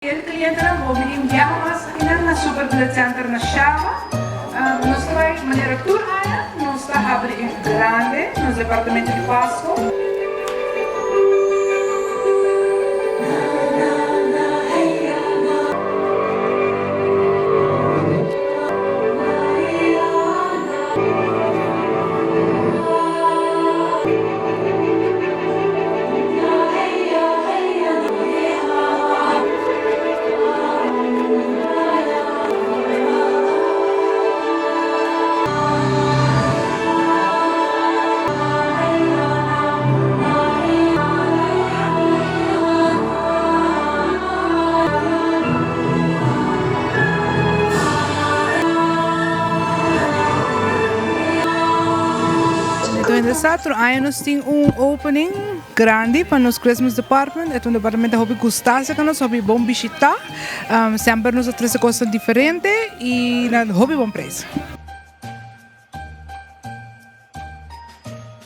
El clientenan bo bini un biaha mas akinan na Super Bullet Center na Shaba. Nos ta bai manera tur aña nos ta habri en grande nos departamento di Pasco. Tur aña nos tin un opening grandi pa nos Christmas department. E ta un departamento hopi gusta cerca nos, hopi bon bishita. Semper nos ta trece cosnan diferente y na hopi bon prijs.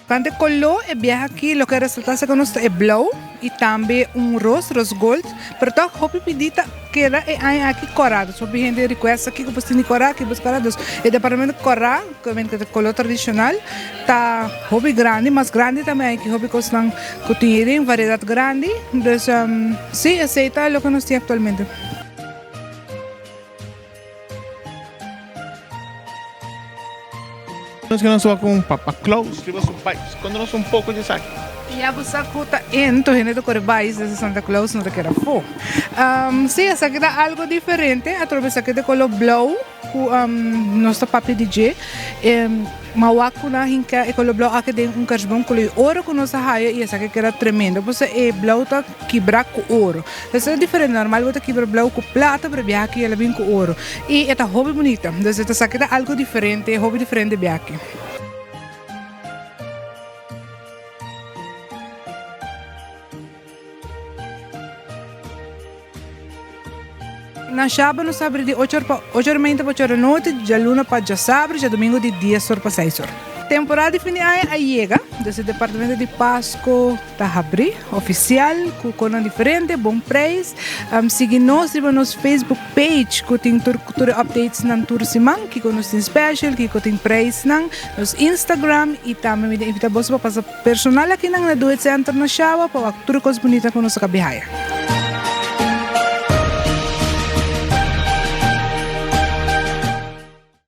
Tante color e biaha aki loke a resalta cerca nos ta e blauw y tambe un ros, ros gold, pero toch hopi pidi ta keda e aña aki cora. Dus hopi hende request aki cu bo tin di cora, aki bo cora. Dus e departamento cora, cu ta color tradicional, ta hopi grandi, mas grandi tambe aki hopi cosnan cu tin heri, un variedad grandi. Dus si, esey ta loke nos tin actualmente. Nos ke nos wak un Papa Claus riba su bais. Konta nos un poko di esaki. Ya bo sa ku ta ento hende ta kore bais desde Santa Claus no ta keda afó. Si esaki ta algo diferente atrobe esaki ta kolo blou ku nos ta papia di dje. Ma wak ku nan hinka e kolo blou aki den un kersboom kolo di oro ku nos a haya i esaki keda tremendo pasobra e blou ta kibra ku oro. Esaki ta diferente, normal bo ta kibra blou ku plata pero biaha aki el a bin ku oro i e ta hopi bunita. Dus esaki ta algo diferente, hopi diferente biaha aki. Na shaba nos ta habri di ocho or pa ocho or meinta pa ocho or anochi, djaluna pa djasabra, djadumingu di dies or pa seis or. Temporada di fin di aña a yega, dus e departamento di Pasco ta habri oficial cu conan diferente, bon prijs. Sigui nos riba nos Facebook page cu tin tur tur e updates nan tur siman, kico nos tin special, kico tin prijsnan, nos Instagram y tambe mi ta invita boso pa pasa personal akinan na Do It Center na Shawa pa wak tur e cos bunita cu nos a cabi haya.